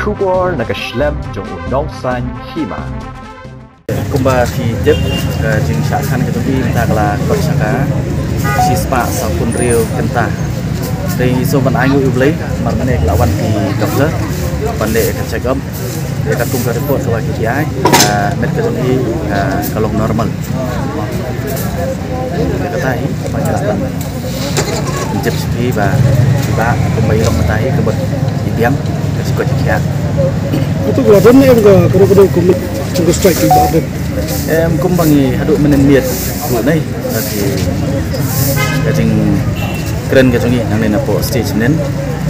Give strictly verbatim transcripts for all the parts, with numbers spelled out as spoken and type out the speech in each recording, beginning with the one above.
Khubor na ka shlem jong u nongsan hima. Kumba phi tip, ka jingshah khan ka jong i mynta ka la kot sha ka shispah sawphew hynriew kynta. Te i shu ban ai nguh ïa u Blei, mar mynne ka la wan ki doktor ban leh ka check up. Ïa katkum ka report kaba ki ai, ah, met ka jong i, ah, ka long normal. Ïa kata hi ba ngi lah ban pyntip sha phi ba, ba kumba i long mynta hi ka bad i biang ka jingkoit jingkhiah. Atu ka la don em ka, ka ruh ka dei kum jong ka strike ka ba don. Em, kumba ngi haduh mynnin miet ruh nai, ka jing, ka jingkren ka jong i nangne napoh stage mynnin.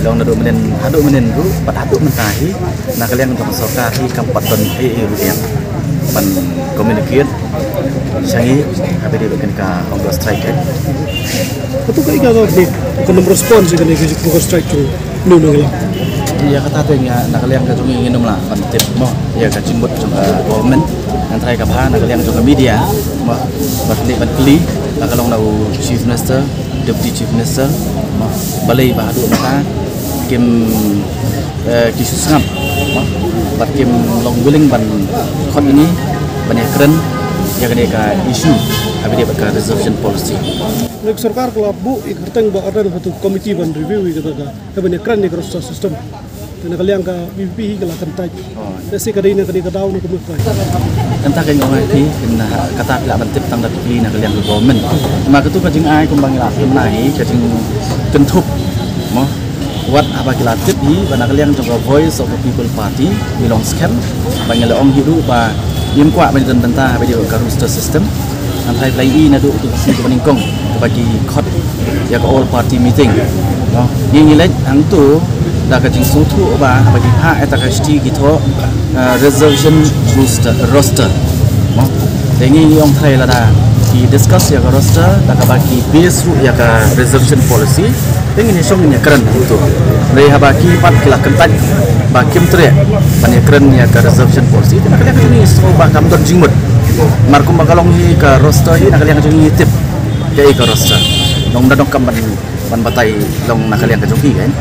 Long naduh mynnin, haduh mynnin ruh bad haduh mynta hi, na ka liang jong ka sorkar hi kam pat don ei ei ruh ïa ban communicate sha ngi haba ïadei bad kane ka hunger strike, eh. Atu kaei ka, ka, ka, ka number response ïa kane ka hunger strike jong ngi na ka liang. Ïa kata te nga na ka liang ka jong ngi ngim lah ban tip mo ïa ka jingmut jong ka government. Hynrei kaba na ka liang jong ka media mo, bad ngi ban kylli, la ka long na u Chief Minister, Deputy Chief Minister mo, balei ba haduh mynta kim, eh, ki shu sngap mo, bad kim long willing ban khot ïa ngi ban ïakren ïa kane ka issue haba ïadei bad ka reservation policy. Lada ka sorkar ka la buh ïa ka kyrteng Bah Ardent ha ka committee ban review ïa kata ka, ka ban ïakren ïa ka roster system. Te na ka liang ka V P P hi ka la kyntait. Te shi ka dei na ka dei ka daw na ka mut. Kata ka ong ai phi, kata phi lah ban tip tang da phi na ka liang ka government. Ma katu ka jingai kumba ngi la phi mynta hi, ka jingkynthup mo. Wat haba ki la tip hi ba na ka liang jong ka Voice of the People Party ngi long skhem ba ngi la ong hi ruh ba ngim kwah ban don bynta haba ïadei ka roster system. Hynrei phi la ïohi naduh tu ka sngi kaba nyngkong kaba ki khot ïa ka all party meeting. No, ngi ngi leit hangtu da ka jingsngewthuh ba haba ki phah ïa ta ka shithi ki thoh, uh, reservation roster, roster. No, te ngi ngi ong trai lada ki discuss ïa ka roster da kaba ki base ruh ïa ka reservation policy. Te ngin ïa shong ngin ïa kren hangtu. Hynrei haba ki pat ki la kyntait ba kim treh ban ïa kren ïa ka reservation policy, te na ka liang ka jong ngi sngew ba kam don jingmut. Mar kumba ka long hi ka roster hi, na ka liang ka jong ngi tip kaei ka roster. Nong da nong kam ban, ban batai long na ka liang ka jong ki, kan.